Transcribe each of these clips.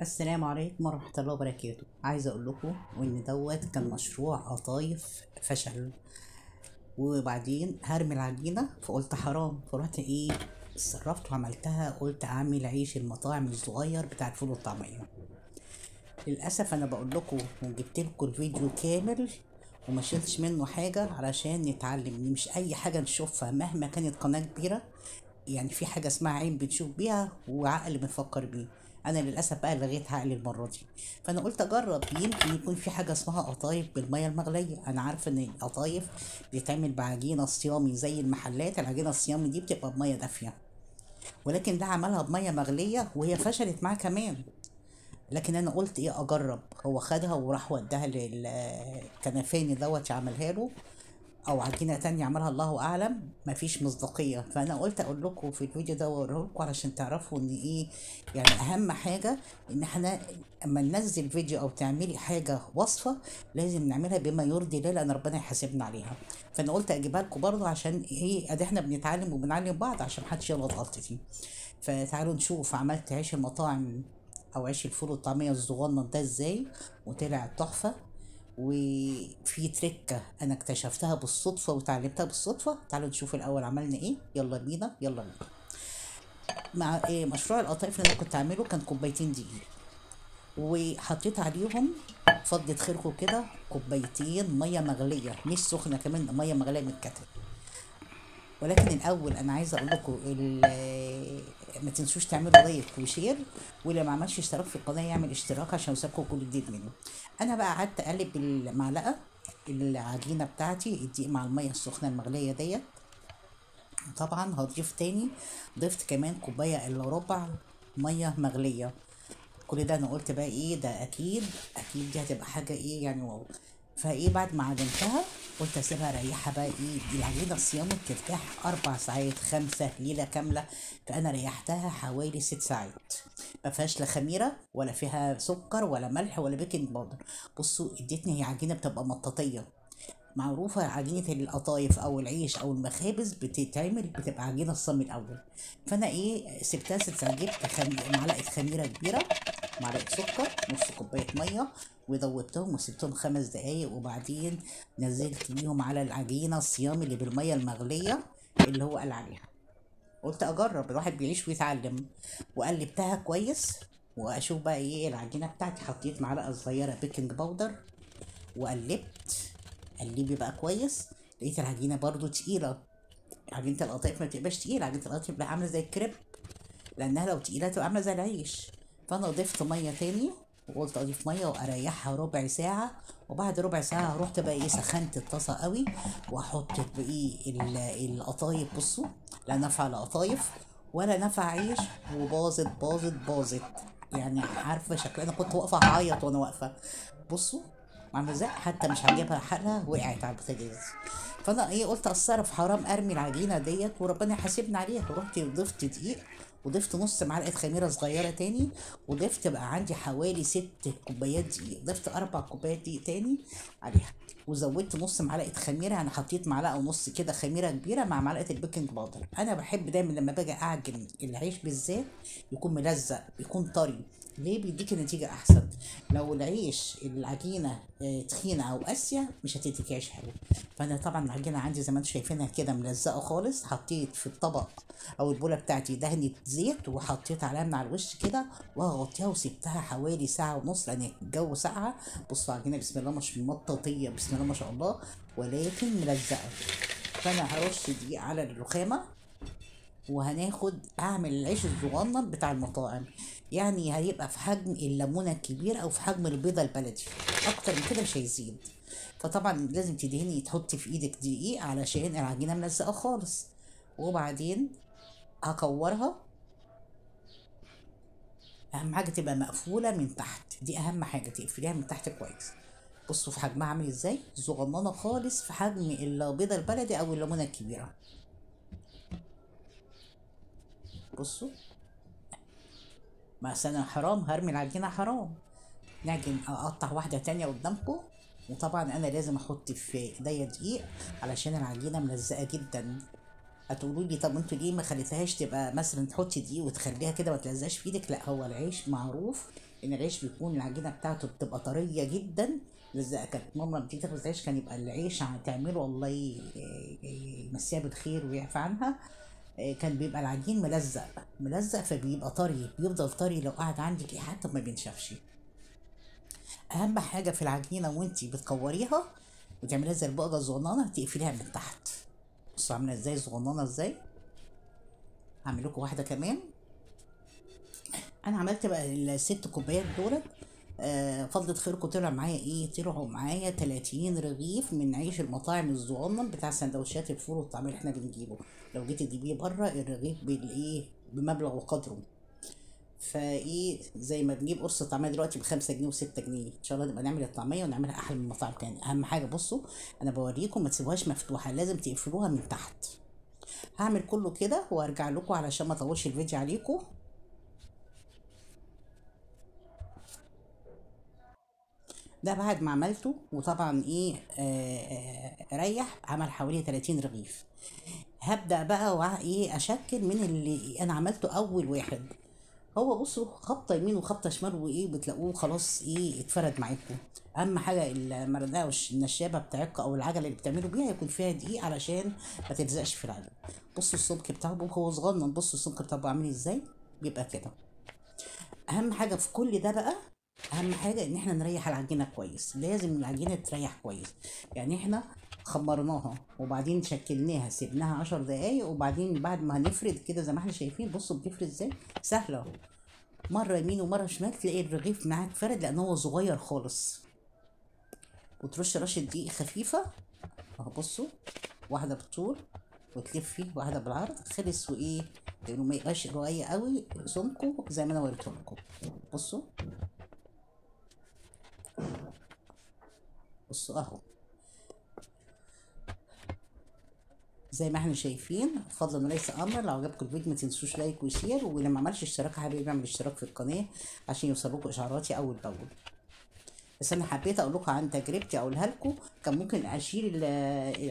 السلام عليكم ورحمة الله وبركاته. عايزة اقول لكم ان دوت كان مشروع قطايف فشل، وبعدين هرمي العجينة فقلت حرام، فرحت ايه اتصرفت وعملتها، قلت اعمل عيش المطاعم الصغير بتاع الفول والطعمية. للأسف انا بقول لكم وجبت لكم الفيديو كامل وما شلتش منه حاجة علشان نتعلم، مش اي حاجة نشوفها مهما كانت قناة كبيرة، يعني في حاجة اسمها عين بنشوف بيها وعقل بنفكر بيه. انا للاسف بقى لغيت عقلي المرة دي، فانا قلت اجرب يمكن يكون في حاجة اسمها قطايف بالمية المغليه. انا عارفه ان القطايف بتتعمل بعجينه صيامي زي المحلات، العجينة الصيامي دي بتبقى بميه دافيه، ولكن ده عملها بميه مغليه وهي فشلت معاه كمان. لكن انا قلت ايه اجرب، هو خدها وراح وداها للكنفاني دوت عملها له او عجينه تانية عملها الله اعلم، مفيش مصداقية. فانا قلت اقول لكم في الفيديو ده واوريه لكم علشان تعرفوا ان ايه، يعني اهم حاجة ان احنا اما ننزل فيديو او تعملي حاجة وصفه لازم نعملها بما يرضي الله، لان ربنا يحاسبنا عليها. فانا قلت اجيبها لكم برضه عشان ايه، ادي احنا بنتعلم وبنعلم بعض عشان محدش يغلط غلطتي. فتعالوا نشوف عملت عيش المطاعم او عيش الفول والطعميه الصغنن ده ازاي، وطلع تحفة. وفي تركة انا اكتشفتها بالصدفة وتعلمتها بالصدفة، تعالوا نشوف الاول عملنا ايه. يلا بينا يلا بينا. مع إيه مشروع القطايف اللي انا كنت عامله كان كوبايتين دقيق، وحطيت عليهم فضة خيركم كده كوبايتين مية مغلية، مش سخنة كمان، مية مغلية من الكتل. ولكن الاول انا عايزه اقول لكم ما تنسوش تعملوا like و share، واللي ما عملش اشتراك في القناة يعمل اشتراك عشان يوصلكم كل جديد منه. انا بقى قعدت اقلب بالمعلقه العجينة بتاعتي الدقيق مع المية السخنة المغليه ديت. طبعا هضيف تاني، ضفت كمان كوباية الا ربع مية مغليه. كل ده انا قلت بقى ايه ده، اكيد اكيد دي هتبقى حاجة ايه يعني wow. فايه بعد ما عجنتها قلت اسيبها اريحها بقى ايه، العجينة الصيامي بترتاح 4 ساعات 5 ليلة كاملة، فانا ريحتها حوالي 6 ساعات، ما فيهاش لا خميره ولا فيها سكر ولا ملح ولا baking powder. بصوا اديتني هي عجينه بتبقى مطاطيه، معروفة عجينه القطايف او العيش او المخابز بتتعمل بتبقى عجينه الصم الاول. فانا ايه سبتها 6 ساعات، جبت معلقه خميره كبيرة، معلقه سكر، نص كوباية مية، ودوبتهم وسبتهم 5 دقايق، وبعدين نزلت بيهم على العجينة الصيامي اللي بالمية المغليه اللي هو قال عليها. قلت اجرب، الواحد بيعيش ويتعلم. وقلبتها كويس واشوف بقى ايه العجينة بتاعتي. حطيت معلقه صغيرة baking powder وقلبت، قلبي بقى كويس. لقيت العجينة برضو تقيلة، عجينه القطايف ما بتبقاش تقيلة، عجينه القطايف بتبقى عامله زي الكريب، لانها لو تقيلة تبقى عامله زي العيش. فانا ضفت مية تاني وقلت اضيف مية واريحها ربع ساعة، وبعد ربع ساعة رحت بقى ايه سخنت الطاسه قوي واحط بايه القطايف. بصوا لا نفع لا قطايف ولا نفع عيش، وباظت باظت باظت، يعني عارفه شكلها انا كنت واقفة هعيط وانا واقفة. بصوا عامله ازاي، حتى مش عاجبها حالها، وقعت على البوتاجاز. فانا ايه قلت اتصرف، حرام ارمي العجينة ديت وربنا يحاسبني عليها. ورحت ضفت دقيق وضفت نص معلقه خميره صغيرة تاني، وضفت بقى عندي حوالي 6 كوبايات دقيق، ضفت 4 كوبايات دقيق تاني عليها، وزودت نص معلقه خميره، يعني حطيت معلقه ونص كده خميره كبيرة مع معلقه ال baking powder. انا بحب دايما لما باجي اعجن العيش بالذات يكون ملزق، يكون طري، ليه؟ بيديك نتيجة احسن. لو العيش العجينة تخينة او قاسية مش هتديك عيش حلو. فانا طبعا العجينة عندي زي ما انتم شايفينها كده ملزقه خالص. حطيت في الطبق او البوله بتاعتي دهنه زيت وحطيت عليها من على الوش كده وهغطيها، وسبتها حوالي 1.5 ساعة لان الجو ساقعه. بصوا العجينة بسم الله مش مطاطيه، بسم الله ما شاء الله، ولكن ملزقه. فانا هرش دقيق على الرخامه وهناخد اعمل العيش الصغنن بتاع المطاعم، يعني هيبقى في حجم الليمونه الكبير او في حجم البيضة البلدي، اكتر من كده مش هيزيد. فطبعا لازم تدهني تحطي في ايدك دقيق علشان العجينة ملزقه خالص. وبعدين هكورها، اهم حاجة تبقى مقفولة من تحت، دي اهم حاجة تقفليها من تحت كويس. بصوا في حجمها عامل ازاي، صغننه خالص في حجم البيضة البلدي او الليمونه الكبيرة. بصوا ما انا حرام هرمي العجينة، حرام. نعجن اقطع واحدة تانية قدامكم. وطبعا انا لازم احط في ايديا دقيق علشان العجينة ملزقه جدا. هتقولوا لي طب انتوا ليه ما خليتهاش تبقى مثلا تحطي دقيق وتخليها كده ما تلزقش في ايدك؟ لا، هو العيش معروف ان العيش بيكون العجينة بتاعته بتبقى طرية جدا. لزقه. كانت ماما لما بتيجي تاخد العيش كان يبقى العيش تعمله، الله يمسيها بالخير ويعفى عنها، كان بيبقى العجين ملزق ملزق، فبيبقى طري، بيفضل طري لو قعد عندك حتى ما بينشفش. اهم حاجة في العجينة وانتي بتكوريها وتعمليها زي البقجه الصغننه تقفليها من تحت. بصوا عامله ازاي صغننه ازاي. هعمل لكم واحدة كمان. انا عملت بقى ال6 كوبايات دولت، فضلة خيركم طلع معايا ايه؟ طلعوا معايا 30 رغيف من عيش المطاعم الصغنن بتاع سندوتشات الفول والطعميه اللي احنا بنجيبه. لو جيت تجيبيه بره الرغيف بالايه، بمبلغ وقدره. فايه زي ما بنجيب قرص طعميه دلوقتي ب5 جنيه و6 جنيه، ان شاء الله نبقى نعمل الطعمية ونعملها احلى من المطاعم. كان اهم حاجة بصوا انا بوريكم ما تسيبوهاش مفتوحة، لازم تقفلوها من تحت. هعمل كله كده وارجع لكم علشان ما اطولش الفيديو عليكم. ده بعد ما عملته، وطبعا ايه ريح، عمل حوالي 30 رغيف. هبدأ بقى ايه اشكل من اللي انا عملته اول واحد. هو بصوا خبطه يمين وخبطه شمال وايه بتلاقوه خلاص ايه اتفرد معاكم. اهم حاجة المردقه النشابه بتاعتكم او العجلة اللي بتعملوا بيها يكون فيها دقيق علشان ما تلزقش في العجلة. بصوا السمك بتاعه هو صغنن، بصوا السمك بتاعه عامل ازاي، بيبقى كده. اهم حاجة في كل ده بقى، اهم حاجة ان احنا نريح العجينة كويس. لازم العجينة تريح كويس، يعني احنا خمرناها وبعدين شكلناها، سيبناها 10 دقايق، وبعدين بعد ما هنفرد كده زي ما احنا شايفين، بصوا بتفرد ازاي سهلة، مرة يمين ومرة شمال تلاقي الرغيف معاك فرد لان هو صغير خالص. وترش رشه دقيق خفيفة اهو، بصوا واحدة بالطول وتلفي واحدة بالعرض، خلص. وايه لانه ما يبقاش رقيق قوي سمكة زي ما انا وريته لكم. بصوا بصوا اهو زي ما احنا شايفين. فضلا وليس امر، لو عجبكم الفيديو ما تنسوش like و share، واللي ما عملش اشتراك حبيبي اعمل اشتراك في القناة عشان يوصلكوا اشعاراتي اول باول. بس انا حبيت اقول لكم عن تجربتي اقولها لكم. كان ممكن اشيل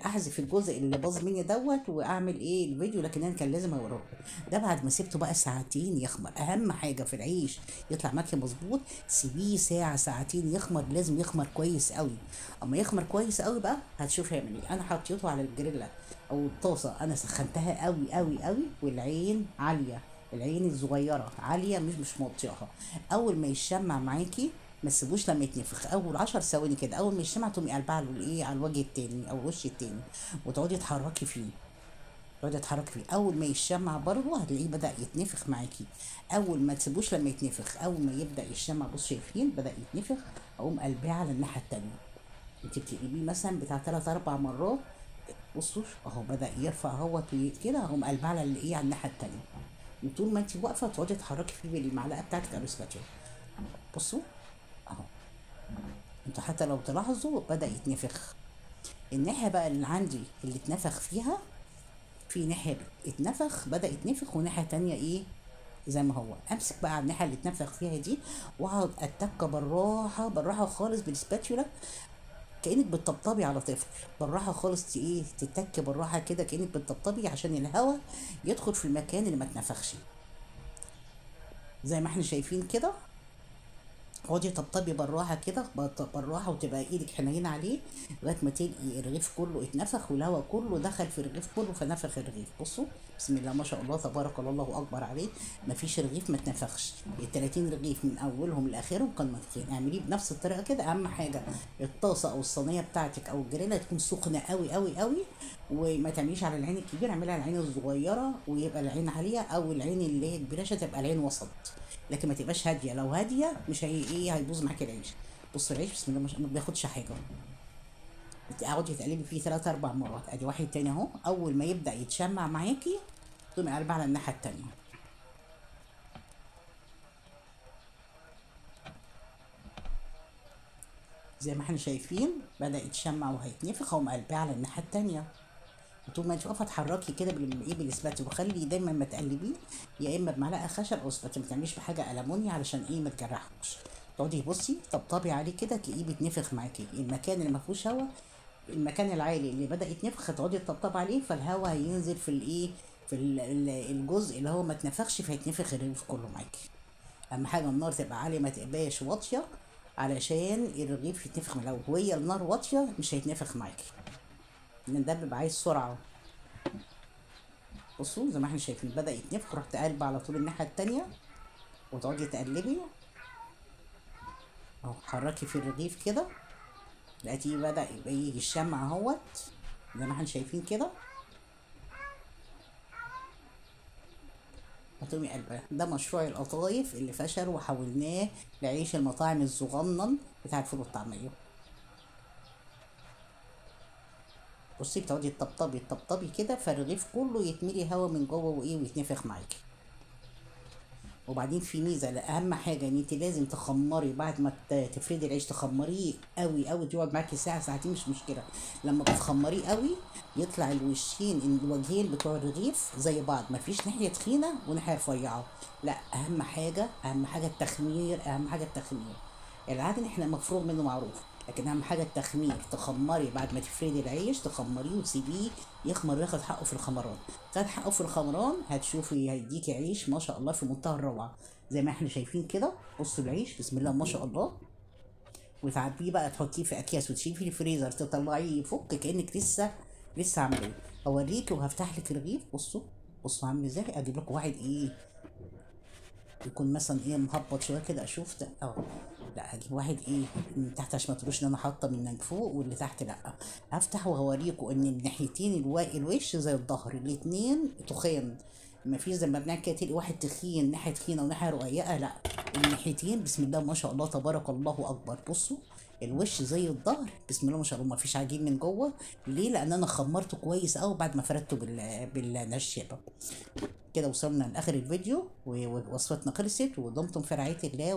احذف الجزء اللي باظ مني دوت واعمل ايه الفيديو، لكن انا كان لازم اوريه. ده بعد ما سبته بقى ساعتين يخمر. اهم حاجة في العيش يطلع معاكي مظبوط، سيبيه ساعة ساعتين يخمر، لازم يخمر كويس قوي. اما يخمر كويس قوي بقى هتشوف هيعمل ايه. انا حطيته على الجريلا او الطاسه، انا سخنتها قوي قوي قوي، والعين عالية، العين الصغيرة عالية مش موطياها. اول ما يشمع معاكي ما تسيبوش لما يتنفخ، اول 10 ثواني كده اول ما يشمع تقومي قلبها على الايه، على الوجه التاني او الوش التاني، وتقعدي تحركي فيه، تقعدي تحركي فيه. اول ما يشمع برضه هتلاقيه بدا يتنفخ معاكي. اول ما تسيبوش لما يتنفخ، اول ما يبدا يشمع، بصوا شايفين بدا يتنفخ، اقوم قلبها على الناحية التانية. انت بتقلبيه مثلا بتاع 3 4 مرات، بصوا اهو بدا يرفع اهوت كده، اقوم قلبها على الايه، على الناحية التانية. وطول ما انت واقفة تقعدي تحركي فيه بالمعلقه بتاعتك او السباتشولا. بصوا اهو، انتوا حتى لو تلاحظوا بدأ يتنفخ. الناحية بقى اللي عندي اللي اتنفخ فيها، في ناحية اتنفخ بدأ يتنفخ، وناحية تانية ايه زي ما هو. امسك بقى على الناحية اللي اتنفخ فيها دي واقعد اتك بالراحة بالراحة خالص بالسباتشولا، كأنك بتطبطبي على طفل، بالراحة خالص ايه تتك بالراحة كده كأنك بتطبطبي عشان الهواء يدخل في المكان اللي ما اتنفخش. زي ما احنا شايفين كده، اقعدي طبطبي بالراحة كده بالراحة، وتبقى ايدك حنينه عليه لغاية ما تلقي الرغيف كله اتنفخ والهواء كله دخل في الرغيف كله فنفخ الرغيف. بصوا بسم الله ما شاء الله تبارك الله، الله اكبر عليه، مفيش رغيف ما اتنفخش. ال 30 رغيف من اولهم لاخرهم كانوا منفوخين. اعمليه بنفس الطريقة كده. اهم حاجة الطاسه او الصينية بتاعتك او الجريله تكون سخنة قوي قوي قوي، وما تعمليش على العين الكبيرة، اعملها على العين الصغيرة ويبقى العين عالية، او العين اللي هي كبيرة تبقى العين وسط، لكن ما تبقاش هادية. لو هادية مش هي ايه هيبوظ معاكي العيش. بص العيش بسم الله ما شاء الله ما بياخدش حاجة، تقعدي تقلبي فيه 3 4 مرات. ادي واحد تاني اهو، اول ما يبدا يتشمع معاكي تقومي قلبه على الناحية التانية. زي ما احنا شايفين بدا يتشمع وهيتنفخ، اقوم قلبه على الناحية التانية. وطول ما انت واقفة اتحركي كده بالايه بالاسباتي، وخلي دايما ما تقلبيه يا اما بمعلقه خشب او اسباتي، ما تعمليش بحاجة المونيا علشان ايه ما تجرحوش. تقعدي بصي طبطبي عليه كده تلاقيه بيتنفخ معاكي. المكان اللي ما فيهوش هوا، المكان العالي اللي بدا يتنفخ هتقعدي تطبطبي عليه، فالهوا هينزل في الايه في الجزء اللي هو ما اتنفخش، فهيتنفخ الرغيف كله معاكي. اهم حاجة النار تبقى عالية ما تبقاش واطية علشان الرغيف يتنفخ من الاول. وهي النار واطية مش هيتنفخ معاكي، لان ده بيبقى عايز سرعة. بصوا زي ما احنا شايفين بدا يتنفخ، رحت قلبه على طول الناحية التانية وتقعدي تقلبي اهو، حركي في الرغيف كده، لقيتيه بدا يبقى يجي الشمع اهوت زي ما احنا شايفين كده، هتقومي قلبه. ده مشروع القطايف اللي فشل وحولناه لعيش المطاعم الصغنن بتاع الفول والطعميه. بصي بتقعدي تطبطبي تطبطبي كده، فالرغيف كله يتملي هوا من جوه وايه ويتنفخ معاكي. وبعدين في ميزة، لا اهم حاجة ان انت لازم تخمري بعد ما تفردي العيش، تخمريه قوي قوي، تقعد معاكي ساعة ساعتين مش مشكلة. لما بتخمريه قوي يطلع الوشين الوجهين بتوع الرغيف زي بعض، مفيش ناحية تخينة وناحية رفيعة. لا اهم حاجة، اهم حاجة التخمير، اهم حاجة التخمير. العجن احنا مفروغ منه معروف، لكن اهم حاجة التخمير. تخمري بعد ما تفردي العيش، تخمريه وتسيبيه يخمر وياخد حقه في الخمران. خد حقه في الخمران هتشوفي هيديكي عيش ما شاء الله في منتهى الروعة زي ما احنا شايفين كده. بصوا العيش بسم الله ما شاء الله. وتعبيه بقى تحطيه في اكياس وتشيليه في الفريزر، تطلعيه يفك كانك لسه عاملاه. اوريكي وهفتح لك الرغيف. بصوا بصوا عامل ازاي. اجيب لكم واحد ايه يكون مثلا ايه مهبط شوية كده، اشوف ده اهو. لا هجيب واحد ايه من تحت عشان ما تقولوش ان انا حاطه من فوق واللي تحت. لا هفتح وهوريكم ان الناحيتين الوش زي الظهر، الاتنين تخان، مفيش زي ما بنعمل كده تلاقي واحد تخين ناحية تخينة وناحية رقيقه. لا الناحيتين بسم الله ما شاء الله تبارك الله اكبر. بصوا الوش زي الظهر بسم الله ما شاء الله، مفيش عجين من جوه. ليه؟ لان انا خمرته كويس قوي بعد ما فردته بالنشابه كده. وصلنا لاخر الفيديو ووصفتنا خلصت، ودمتم في رعاية الله.